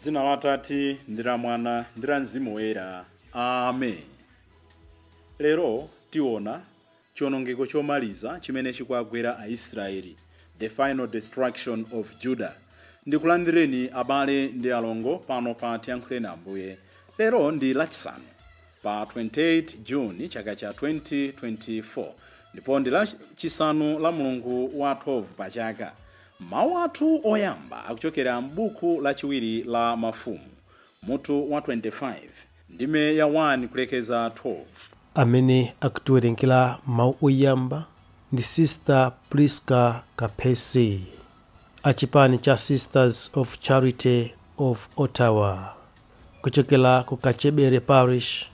Dzina la Atate ndi la Mwana ndi la Mzimu Woyera. Amen. Lero tiona chionongeko chomaliza chimene chikuagwera Aisraeli, the final destruction of Judah. Ndikulandireni abale ndi alongo pano pa Tiyankhuleni Ambuye. Lero ndi Lachisanu pa 28 June chaka cha 2024 ndipo ndi Lachisanu la mulungu wa 12 pa chaka. Mawu athu oyamba akuchokera m'buku lachiwiri la Mafumu, mutu wa 25, ndime ya 1 kulekeza 12. Amene akutiwerengera mawu oyamba ndi Sister Prisca Kaphesi, a chipani cha Sisters of Charity of Ottawa, kuchokera ku Kachebere Parish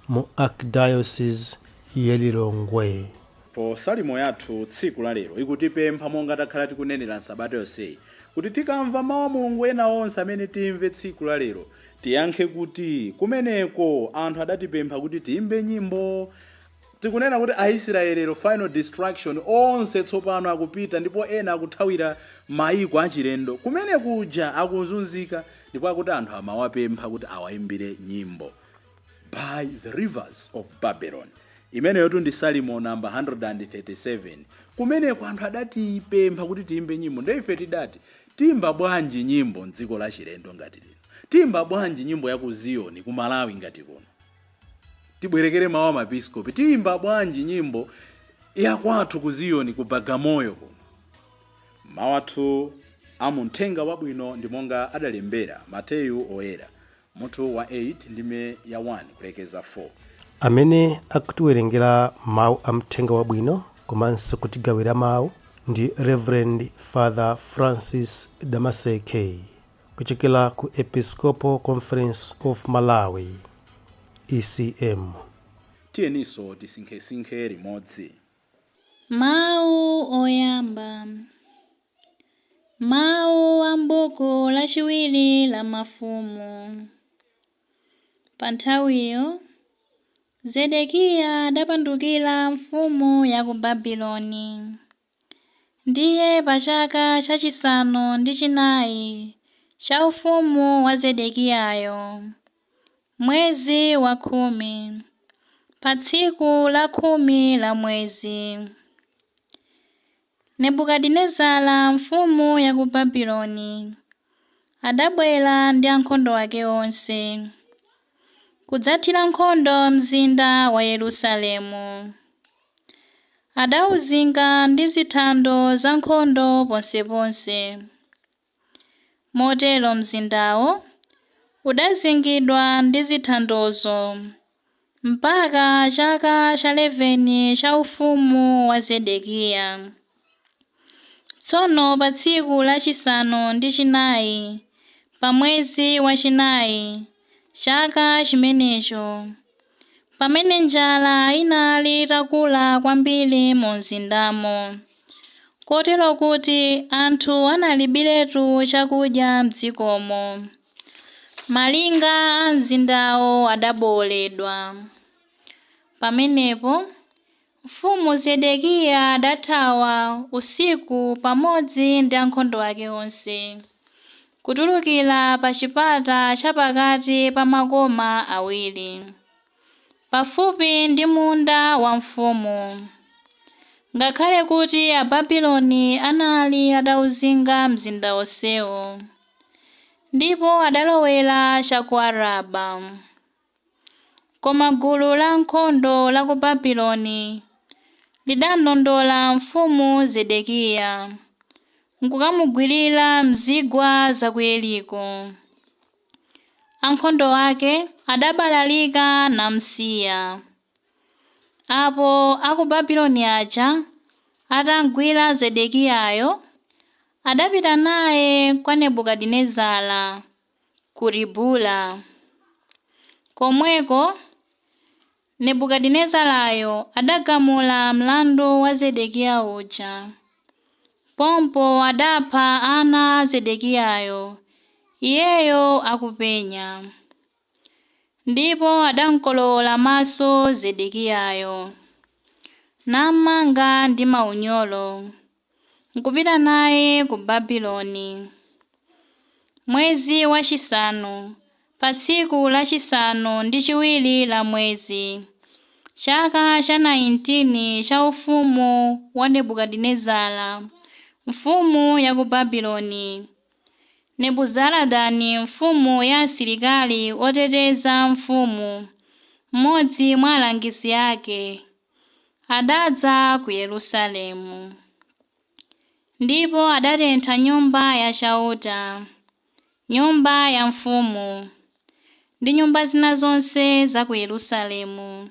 mu Archdiocese ya Lilongwe. Po salimo yathu tsiku la lero ikutipempha, monga takhala tikunenera nsabata yonseyi, kuti tikamva mawu a Mulungu ena onse amene timve tsiku la lero, tiyankhe kuti kumeneko anthu adatipempha kuti tiyimbe nyimbo. Tikunena kuti Aisraeli lero, final destruction, onse tsopano akupita ndipo ena akuthawira mayiko achilendo kumene kuja akuzunzika, ndipo akuti anthu amawapempha kuti awayimbire nyimbo, "By the Rivers of Babylon". Imeneyotu ndi Salimo namba 137. Kumeneko anthu adatipempha kuti tiyimbe nyimbo. Ndiye ife tidati, tiyimba bwanji nyimbo mdziko la chilendo ngati lino? Tiyimba bwanji nyimbo ya ku Ziyoni ku Malawi ngati kuno? Tibwerekere mawu a maepiskopi, tiyimba bwanji nyimbo ya kwathu ku Ziyoni ku Bagamoyo kuno? Mawu athu amuthenga wabwino ndi monga adalembera Mateyu Oyera, mutu wa 8, ndime ya 1 kulekeza 4. Amene akutiwerengera mawu a mthenga wabwino komanso kutigawira mawu ndi Reverend Father Francis Damaseke, kuchokera ku Episcopal Conference of Malawi, ECM. Tiyeninso tisinkhesinkhe limodzi. Mawu oyamba. Mawu a m'buku lachiwiri la Mafumu. Pa nthawiyo, Zedekiya adapandukira mfumu ya ku Babuloni. Ndiye pa chaka chachisanu ndi chinayi cha ufumu wa Zedekiyayo, mwezi wakhumi, pa tsiku la 10 la mwezi, Nebukadinezara mfumu ya ku Babuloni adabwera ndi ankhondo ake onse kudzathira nkhondo mzinda wa Yerusalemu. Adawuzinga ndi zithando za nkhondo ponseponse. Motero mzindawo udazingidwa ndi zithandozo mpaka chaka cha 11 cha ufumu wa Zedekiya. Tsono pa tsiku lachisanu ndi chinayi pa mwezi wachinayi chaka chimenecho, pamene njala inali itakula kwambiri mu mzindamo, kotero kuti anthu analibiretu chakudya m'dzikomo, malinga a mzindawo adabowoledwa. Pamenepo mfumu Zedekiya adathawa usiku pamodzi ndi ankhondo ake onse, kutulukira pa chipata chapakati pa makoma awiri, pafupi ndi munda wa mfumu, ngakhale kuti Ababuloni anali atawuzinga mzinda wonsewo. Ndipo adalowera cha ku Araba. Koma gulu la ankhondo la ku Babuloni lidalondola mfumu Zedekiya nkukamugwirira m'zigwa za ku Yeriko. Ankhondo ake adabalalika namsiya. Apo a ku Babuloni aja atamgwira Zedekiyayo, adapita naye kwa Nebukadinezara ku Ribula. Komweko Nebukadinezarayo adagamula mlandu wa Zedekiya uja. Pompo adapha ana a Zedekiyayo. Iyeyo akupenya. Ndipo adamkolowola maso Zedekiyayo, namanga ndi maunyolo, nkupita naye ku Babuloni. Mwezi wachisanu, pa tsiku lachisanu ndi chiwiri la mwezi, chaka cha 19 cha ufumu wa Nebukadinezara, mfumu ya ku Babuloni, Nebuzaradani mfumu ya asilikali oteteza mfumu, mmodzi mwa alangizi ake, adadza ku Yerusalemu. Ndipo adatentha nyumba ya Chauta, nyumba ya mfumu, ndi nyumba zina zonse za ku Yerusalemu.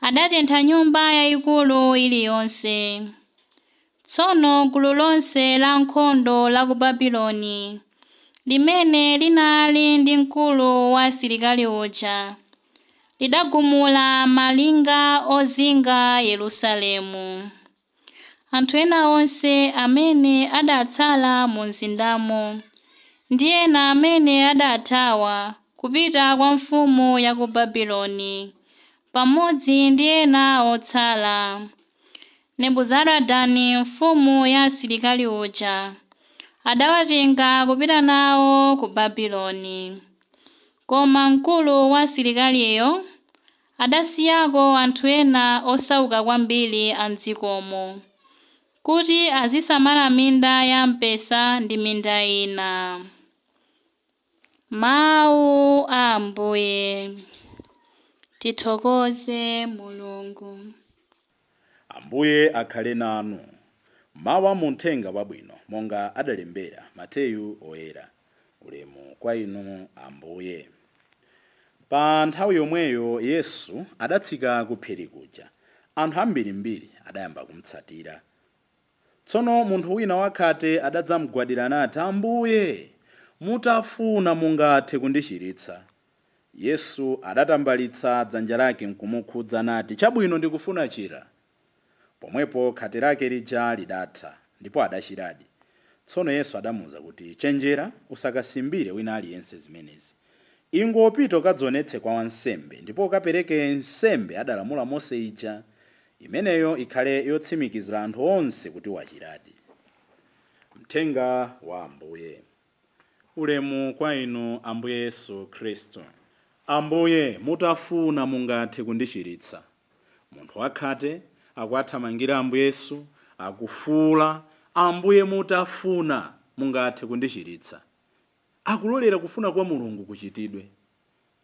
Adatentha nyumba yayikulu iliyonse. Tsono gulu lonse la ankhondo la ku Babuloni, limene linali ndi mkulu wa asilikali uja, lidagumula malinga ozinga Yerusalemu. Anthu ena onse amene adatsala mu mzindamo ndi ena amene adathawa kupita kwa mfumu ya ku Babuloni, pamodzi ndi ena otsala, Nebuzaradani mfumu ya asilikali uja adawatenga kupita nawo ku Babuloni. Koma mkulu wa asilikaliyo adasiyako anthu ena osauka kwambiri a m'dzikomo, kuti azisamala minda ya mpesa ndi minda ina. Mawu a Ambuye. Tithokoze Mulungu. Ambuye akhale nanu. Mawu amuthenga wabwino monga adalembera Mateyu oyera. Ulemu kwa inu, Ambuye. Pa nthawi yomweyo Yesu adatsika ku phiri kuja. Anthu ambirimbiri adayamba kumutsatira. Tsono munthu wina wakhate adadzamugwadira nati, "Ambuye, mutafuna mungathe kundichiritsa." Yesu adatambalitsa dzanja lake nkumukhudza nati, "Chabwino, ndikufuna, chira." Pomwepo khate lake lija lidatha, ndipo adachiradi. Tsono Yesu adamuwuza kuti, "Chenjera, usakasimbire wina aliyense zimenezi. Ingopita ukadzionetse kwa wansembe, ndipo ukapereke nsembe adalamula Mose ija. Imeneyo ikhale yotsimikizira anthu onse kuti wachiradi." Mthenga wa Ambuye. Ulemu kwa inu, Ambuye Yesu Khristu. Ambuye, mutafuna mungathe kundichiritsa. Munthu wakhate akuathamangira Ambuye Yesu, akufuula, "Ambuye, mutafuna mungathe kundichiritsa." Akulolera kufuna kwa Mulungu kuchitidwe.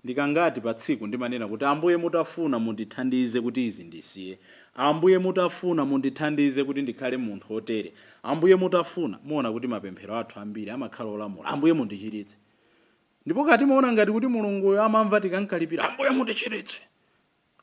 Ndikangati pa tsiku ndimanena kuti, "Ambuye, mutafuna mundithandize kuti izi ndisiye. Ambuye, mutafuna mundithandize kuti ndikhale munthu wotere. Ambuye, mutafuna." Muona kuti mapemphero athu ambiri amakhala olamula, "Ambuye, mundichiritse." Ndipo kati muona ngati kuti Mulunguyo amamva tikankalipira, "Ambuye, mundichiritse."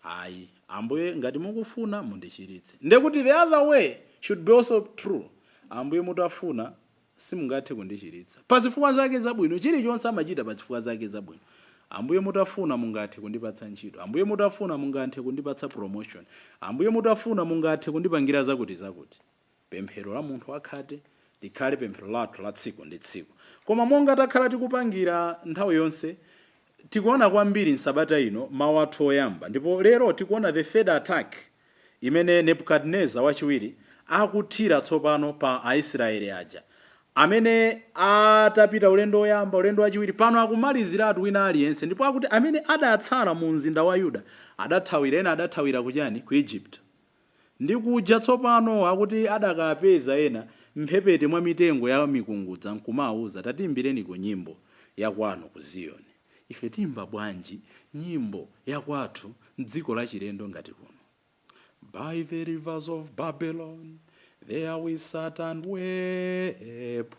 Ayi, "Ambuye, ngati mukufuna mundichiritse." Ndekuti the other way should be also true. "Ambuye, mutafuna simungathe kundichiritsa." Pazifukwa zake zabwino. Chilichonse amachita pazifukwa zake zabwino. "Ambuye, mutafuna mungathe kundipatsa ntchito. Ambuye, mutafuna mungathe kundipatsa promotion. Ambuye, mutafuna mungathe kundipangira zakuti zakuti." Pemphero la munthu wakhate likhale pemphero lathu la tsiku ndi tsiku. Koma monga takhala tikupangira nthawi yonse, tikuona kwambiri msabata ino mawu athu oyamba, ndipo lero tikuona the third attack imene Nebukadineza wachiwiri akuthira tsopano pa Aisraeli aja amene atapita ulendo woyamba, ulendo wachiwiri. Pano akumaliziratu wina aliyense, ndipo akuti amene adatsala mu mzinda wa Yuda adathawira, ena adathawira kuchani? Ku Egypt. Ndi kuja tsopano akuti adakapeza ena mphepete mwa mitengo ya mikungudza nkumawuza, "Tatiimbireniko nyimbo yakwanu ku Ziyoni." Ife timba bwanji nyimbo yakwathu mdziko lachilendo ngati kuno? By the rivers of Babylon, there we sat and wept.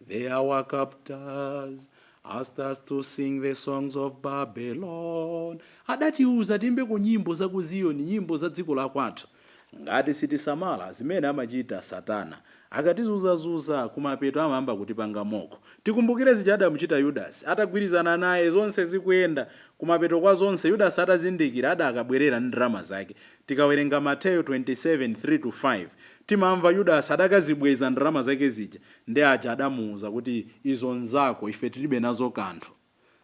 There our captors asked us to sing the songs of Babylon. Adatiuza tiimbeko nyimbo za ku Ziyoni, nyimbo za dziko la kwathu. Ngati sitisamala, zimene amachita Satana akatizunzazuza, kumapeto amayamba kutipanga mock. Tikumbukire zija adamuchita Yudasi atagwirizana naye, zonse zikuyenda. Kumapeto kwa zonse, Yudasi atazindikira, adakabwerera ndi ndalama zake. Tikawerenga Mateyu 27 3 to 5, timamva Yudasi adakazibweza ndalama zake zija, ndi aja adamuwuza kuti, "Izo nzako, ife tilibe nazo kanthu."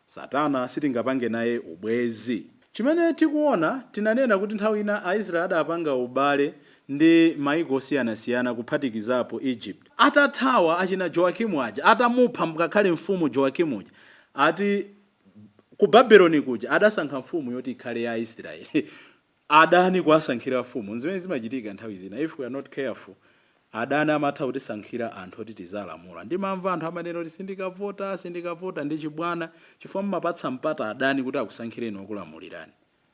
Satana sitingapange naye ubwezi. Chimene tikuona, tinanena kuti nthawi ina Aisraeli adapanga ubale ndi maiko osiyanasiyana, kuphatikizapo Egypt. Atathawa achina Joakimu aja, atamupha ngakhale mfumu Joakimu uja, ati ku Babeloni kuja adasankha mfumu yoti ikhale ya Israeli. Adani kuwasankhira mfumu, zimene zimachitika nthawi zina. If we are not careful, adani amatha kutisankhira anthu oti tizalamula. Ndimamva anthu amanena kuti, "Sindikavota, sindikavota." Ndi chibwana, chifukwa mumapatsa mpata adani kuti akusankhireni okulamulirani.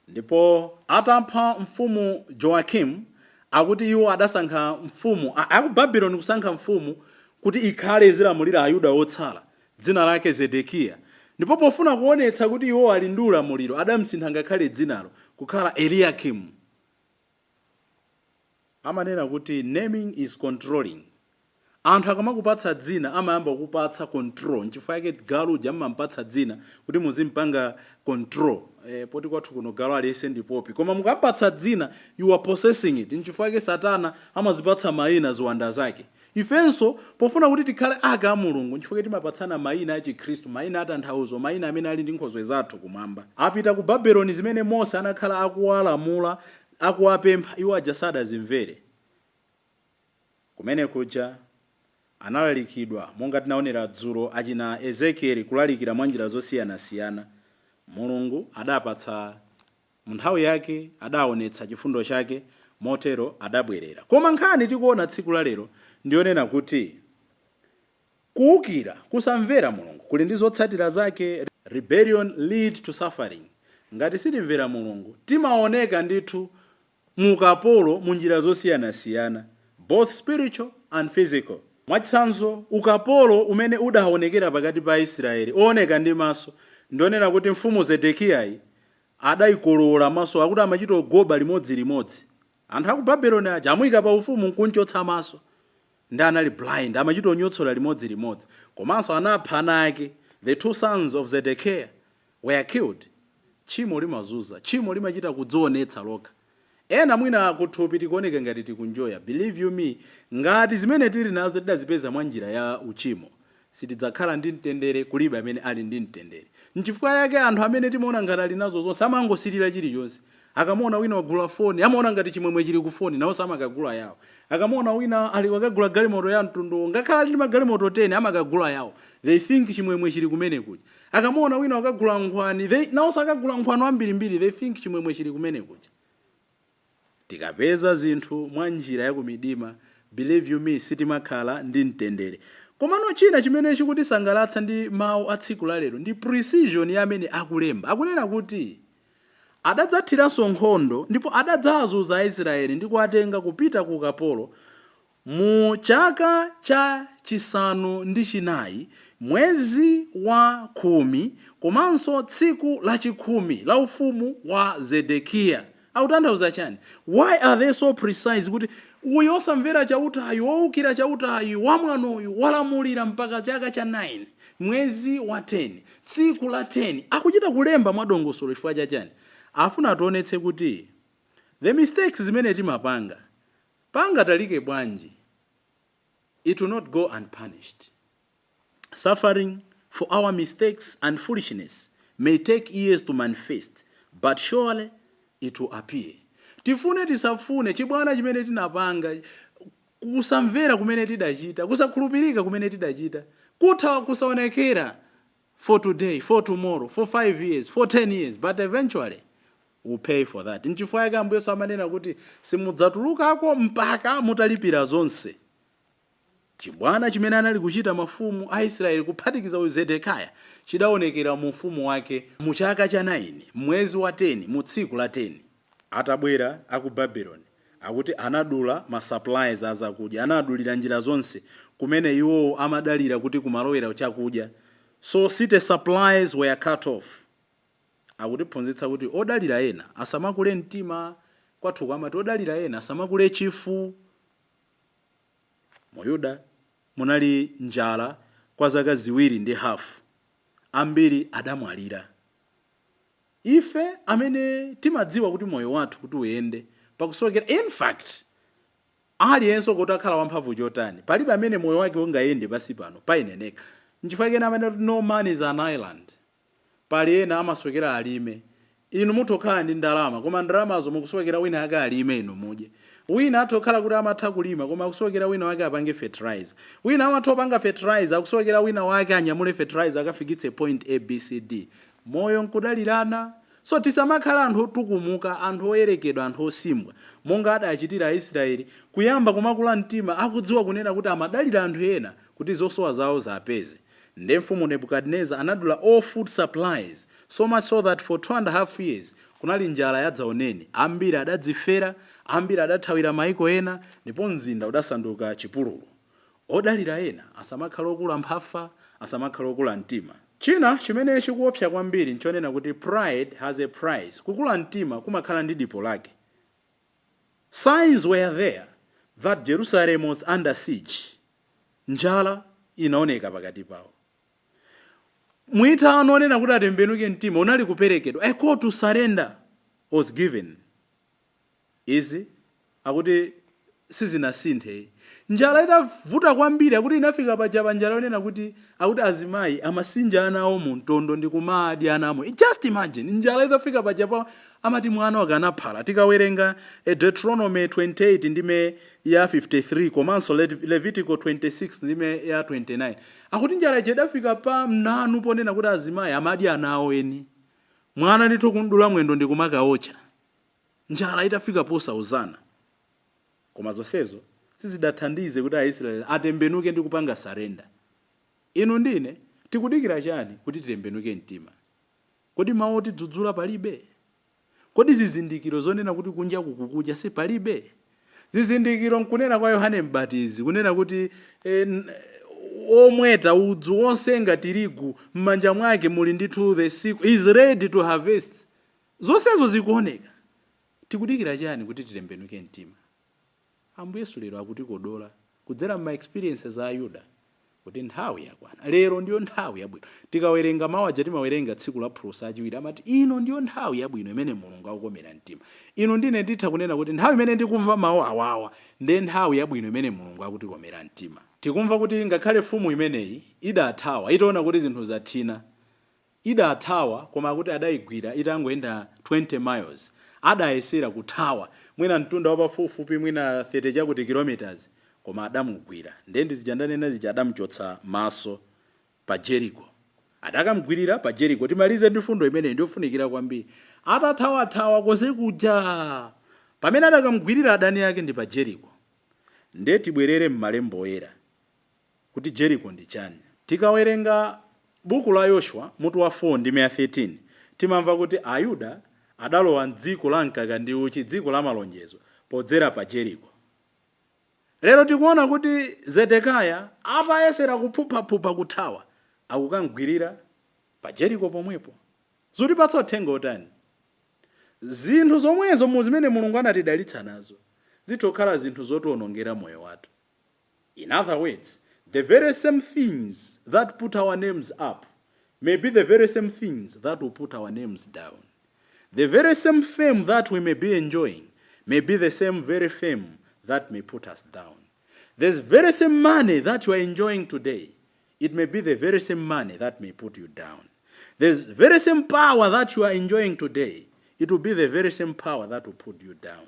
Ndipo atapha mfumu Joakimu, akuti iwo adasankha mfumu, aku Babeloni kusankha mfumu kuti ikhale izilamulira Ayuda otsala, dzina lake Zedekiya. Ndipo pofuna kuonetsa kuti iwo ali ndi ulamuliro, adamsintha ngakhale dzinalo kukhala Eliakimu. Amanena kuti naming is controlling. Anthu akamakupatsa dzina, amayamba kukupatsa control. Nchifukwa yake galu uja mmampatsa dzina kuti muzimpanga control. Poti kwathu kuno galu aliyense ndi popi, koma mukapatsa dzina, you are possessing it. Nchifukwa yake Satana amazipatsa mayina ziwanda zake. Ifenso pofuna kuti tikhale ake a Mulungu, nchifukwa timapatsana mayina a Chikhristu, mayina atanthauzo, mayina amene ali ndi nkhoswe zathu kumwamba. Apita ku Babeloni, zimene Mose anakhala akuwalamula, akuwapempha, iwo aja sadazimvere. Kumene kuja analalikidwa, monga tinaonera dzulo, achina Ezekieli kulalikira mwa njira zosiyanasiyana. Mulungu adapatsa mu nthawi yake, adaonetsa chifundo chake, motero adabwerera. Koma nkhani tikuona tsiku la lero ndiyonena kuti kuwukira, kusamvera Mulungu kuli ndi zotsatira zake. Rebellion lead to suffering. Ngati sitimvera Mulungu, timaoneka ndithu mu ukapolo mu njira zosiyanasiyana, both spiritual and physical. Mwachitsanzo, ukapolo umene udaonekera pakati pa Israeli ooneka ndi maso, ndionena kuti mfumu Zedekiyayi adayikolola maso, akuti amachita ogoba limodzilimodzi. Anthu aku Babeloni aja amuyika pa ufumu nkunchotsa maso, ndi anali blind, amachita onyotsola limodzilimodzi. Komanso anapha ana ake. The two sons of Zedekiah were killed. Tchimo limazunza, tchimo limachita kudzionetsa lokha. Ena mwina kuthupi tikuoneka ngati tikunjoya. Believe you me, ngati zimene tili nazo tidazipeza mwa njira ya uchimo, sitidzakhala ndi mtendere. Kulibe amene ali ndi mtendere. Nchifukwa yake anthu amene timaona ngati ali nazo zonse amangosirira chilichonse. Akamaona wina wagula foni, amaona ngati chimwemwe chili ku foni, nawonso amakagula yawo. Akamaona wina ali wakagula galimoto ya mtundu, ngakhale ali ndi magalimoto 10, amakagula yawo. They think chimwemwe chili kumene kuja. Akamaona wina wakagula nkhwani, nawonso akagula nkhwani ambirimbiri. They think chimwemwe chili kumene kuja. Tikapeza zinthu mwa njira ya kumidima, believe you me, sitimakhala ndi mtendere. Komano china chimene chikutisangalatsa ndi mawu a tsiku la lero ndi precision ya amene akulemba. Akunena kuti adadzathiranso nkhondo ndipo adadzazunza Aisraeli ndi kuwatenga kupita ku ukapolo mu chaka cha 9, mwezi wa 10, komanso tsiku lachikhumi la ufumu wa Zedekiya. Akutanthauza chani? Why are they so precise kuti uyu osamvera Chautayu, wowukira Chautayu, wamwanoyu, walamulira mpaka chaka cha 9, mwezi wa 10, tsiku la 10? Akuchita kulemba mwadongosolo chifukwa chachani? Afuna ationetse kuti the mistakes zimene timapanga, pangatalike bwanji, it will not go unpunished. Suffering for our mistakes and foolishness may take years to manifest, but surely it will appear. Tifune tisafune, chibwana chimene tinapanga, kusamvera kumene tidachita, kusakhulupirika kumene tidachita, kutha kusaonekera for today, for tomorrow, for 5 years, for 10 years, but eventually will pay for that. Nchifukwa yake Ambuye Yesu amanena kuti simudzatulukako mpaka mutalipira zonse. Chibwana chimene anali kuchita mafumu a Israeli, kuphatikiza uyu Zedekiya, chidaonekera mu ufumu wake mu chaka cha 9, mwezi wa 10, mu tsiku la 10. Atabwera aku Babeloni, akuti anadula ma supplies azakudya, anadulira njira zonse kumene iwowo amadalira kuti kumalowera chakudya. So city supplies were cut off. Akutiphunzitsa kuti odalira ena asamakule mtima. Kwathu amati odalira ena asamakule chifu. Mu Yuda munali njala kwa zaka 2.5, ambiri adamwalira. Ife amene timadziwa kuti moyo wathu kuti uyende pakusowekera, in fact aliyense kuti akhala wamphamvu chotani, palibe amene moyo wake ungayende pasi pano paineneka. Nchifukwa kena amene kuti no man is an island. Pali ena amasowekera alime. Inu mutokhala ndi ndalama, koma ndalamazo mukusowekera wina ake alime, inu mudye. Wina atokhala kuti amatha kulima, koma akusowekera wina wake apange fertilizer. Wina amatha kupanga fertilizer, akusowekera wina wake anyamule fertilizer akafikitse point ABCD. Moyo nkudalirana. So tisamakhala anthu otukumuka, anthu oyerekedwa, anthu osimbwa, monga adachitira Aisraeli kuyamba kumakula mtima, akudziwa kunena kuti amadalira anthu ena kuti zosowa zawo zapeze. Nde mfumu Nebukadineza anadula all food supplies, so much so that for 2.5 years kunali njala yadzaoneni. Ambiri adadzifera, ambiri adathawira maiko ena, ndipo mzinda udasanduka chipululu. Odalira ena asamakhala okula mphafa, asamakhala okula mtima. China chimene chikuopsa kwambiri nchonena kuti pride has a price. Kukula mtima kumakhala ndi dipo lake. Signs were there that Jerusalem was under siege. Njala inaoneka pakati pawo. Mwitano onena kuti atembenuke mtima unali kuperekedwa. A call to surrender was given. Izi akuti sizinasinthe. Njala itavuta kwambiri, akuti inafika paja pa njala yonena kuti akuti azimayi amasinja ana awo mu mtondo ndi kumadya ana amo. Just imagine, njala itafika paja pa amati mwana wakanaphala. Tikawerenga Deuteronomy 28 ndime ya 53 komanso Levitico 26 ndime ya 29, akuti njala ija idafika pa mnanu ponena kuti azimayi amadya ana awo eni. Mwana ndithu kundula mwendo ndi kumakaotcha, njala itafika posauzana. Koma zonsezo sizidathandize kuti Aisraeli atembenuke ndi kupanga surrender. Inu ndine tikudikira chani kuti titembenuke mtima? Kodi mawu otidzudzula palibe? Kodi zizindikiro zonena kuti kunja kukukucha si palibe? Zizindikiro nkunena kwa Yohane Mbatizi kunena kuti omweta udzu wonsenga tirigu m'manja mwake muli ndithu the sickle, is ready to harvest. Zonsezo zikuoneka. Tikudikira chani kuti titembenuke mtima? Ambuye Yesu lero akutikodola kudzera ma experiences a Ayuda kuti nthawi yakwana. Lero ndiyo nthawi yabwino. Tikawerenga mawu aja timawerenga tsiku la phulusa achiwiri, amati ino ndiyo nthawi yabwino imene Mulungu akukomera mtima. Ino ndine nditha kunena kuti nthawi imene ndikumva mawu awawa ndiye nthawi yabwino imene Mulungu akutikomera mtima. Tikumva kuti ngakhale mfumu imeneyi idathawa itaona kuti zinthu zathina, idathawa, koma akuti adayigwira itangoyenda 20 miles. Adayesera kuthawa mwina mtunda wapafupifupi mwina 30 chakuti kilometers, koma adamugwira. Ndiye ndizija ndanena zija, adamuchotsa maso pa Jericho, adakamugwirira pa Jericho. Timalize ndi fundo imeneyi, ndiofunikira kwambiri. Atathawathawa konse kuja, pamene adakamugwirira adani ake ndi pa Jericho. Ndiye tibwerere m'malembo oyera kuti Jericho ndi chani. Tikawerenga buku la Yoshua mutu wa 4 ndi 13, timamva kuti Ayuda adalowa mdziko la mkaka ndi uchi, dziko la malonjezo, podzera pa Jericho. Lero tikuona kuti Zedekaya atayesera kuphuphaphupha kuthawa, akukamgwirira pa Jericho pomwepo. Zutipatsa uthenga otani? Zinthu zomwezo mu zimene Mulungu anatidalitsa nazo zitokhala zinthu zotiwonongera moyo wathu. In other words, the very same things that put our names up may be the very same things that will put our names down. The very same fame that we may be enjoying may be the same very fame that may put us down. The very same money that you are enjoying today, it may be the very same money that may put you down. The very same power that you are enjoying today, it will be the very same power that will put you down.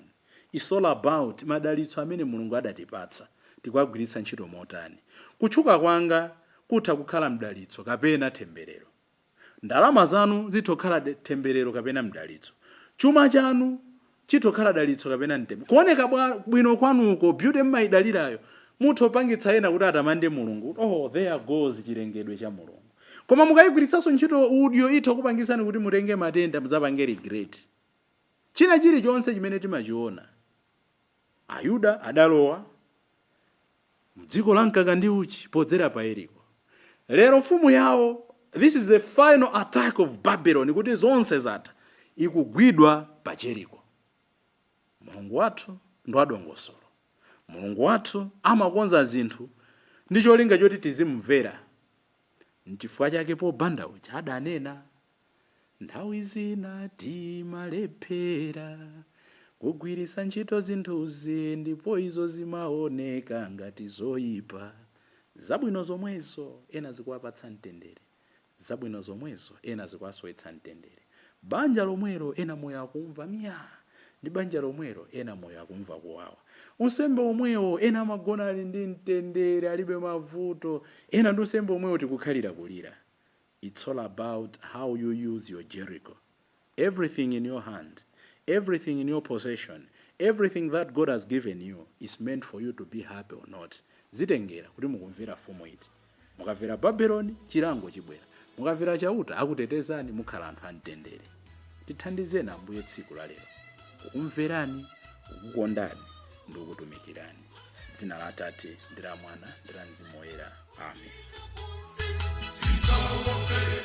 It's all about madalitso amene Mulungu adatipatsa, tikuagwiritsa ntchito motani? Kutchuka kwanga kutha kukhala mdalitso kapena temberero. Ndalama zanu zitokhala temberero kapena mdalitso. Chuma chanu chitokhala dalitso kapena mtembo. Kuoneka bwino kwanuko, beauty mmayidalirayo, mutha kupangitsa ena kuti atamande Mulungu, "Oh, there goes chilengedwe cha Mulungu." Koma mukayigwiritsanso ntchito udyo, itha kupangitsani kuti mutenge matenda, mudzapange regret. China chilichonse chimene timachiona, Ayuda adalowa mdziko la mkaka ndi uchi podzera pa Yeriko. Lero mfumu yawo, this is the final attack of Babylon, kuti zonse zatha, ikugwidwa pa Jericho. Mulungu wathu ndi wadongosolo. Mulungu wathu amakonza zinthu ndi cholinga choti tizimumvera. Nchifukwa chake popanda uja adanena, nthawi zina timalephera kugwiritsa ntchito zinthuzi, ndipo izo zimaoneka ngati zoyipa. Zabwino zomwezo ena zikuwapatsa mtendere, zabwino zomwezo ena zikuwasowetsa mtendere. Banja lomwelo ena moyo akumva miya, ndi banja lomwelo ena moyo akumva kuwawa. Unsembe omwewo ena amagona ali ndi mtendere, alibe mavuto, ena ndi unsembe omwewo tikukhalira kulira. It's all about how you use your Jericho. Everything in your hand, everything in your possession, everything that God has given you is meant for you to be happy or not. Zitengera kuti mukumvera fumu iti. Mukamvera Babeloni, chilango chibwera. Mukamvera Chauta, akutetezani, mukhala anthu amtendere. Tithandizeni Ambuye tsiku la lero kukumverani, kukukondani ndi kukutumikirani. Dzina la Atate ndi la Mwana ndi la Mzimu Woyera, amen. Tisaope.